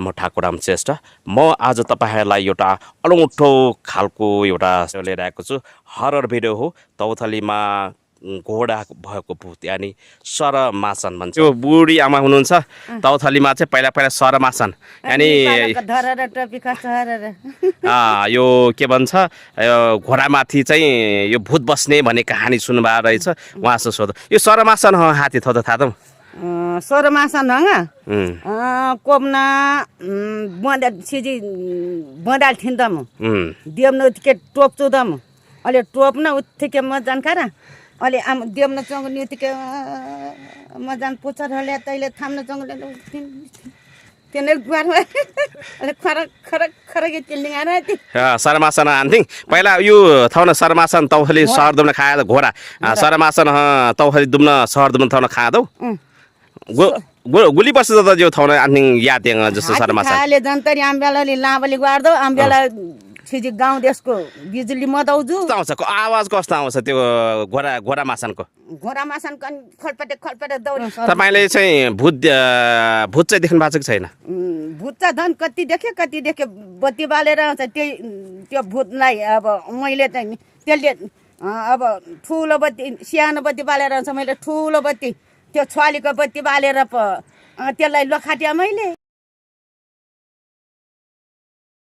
म ठाकुराम श्रेष्ठ म आज तपाईहरुलाई एउटा अनौठो खालको एउटा लिएर आएको छु हरर भिडियो हो तौथलीमा घोडा भएको भूत यानी सरमासन भन्छ यो बुढी आमा हुनुहुन्छ तौथलीमा चाहिँ पहिला पहिला सरमासन यानी यो के भन्छ घोडामाथि चाहिँ यो भूत बस्ने भन्ने कहानी सुन्नुभएको रहेछ उहाँसँग सोध यो सरमासन हात्ती थोत थाहा त सरमासन हंगा कोमना बंदा सिजी बंदाल थिंदम देवनो के टोप चुदम अले टोप न उत्थिके म जानकार अले आम देवनो चंग नीतिके म जान पुछर हले तैले थाम्न चंगले तेने गुवार अले खर खर खर के तिल्लिङ आराती सरमासन आन्थिङ पहिला यो थाउन सरमासन तौखली सहर दुम्न खाया घोडा सरमासन तौखली दुम्न सहर दुम्न थाउन खाया दौ गुली पर्छ त जो थाउन आन्थिङ याद जस्तो सरमासन खाले जन्तरी आम्बेलाले लाबली गाड्दो आम्बेला छिजी गाउँ देशको बिजुली मदाउजु आउँछ आवाज कस्तो आउँछ त्यो घोडा मासनको खलपटे दौडी तपाईले चाहिँ भूत चाहिँ देख्नु भएको छैन भूत चाहिँ धन कति देखे बत्ती बालेर आउँछ त्यो भूतलाई अब मैले चाहिँ त्यसले अब ठुलो बत्ती सानो बत्ती बालेर आउँछ मैले ठुलो बत्ती त्यो छ्वालीको बत्ती बालेर त्यसलाई लखाट्या मैले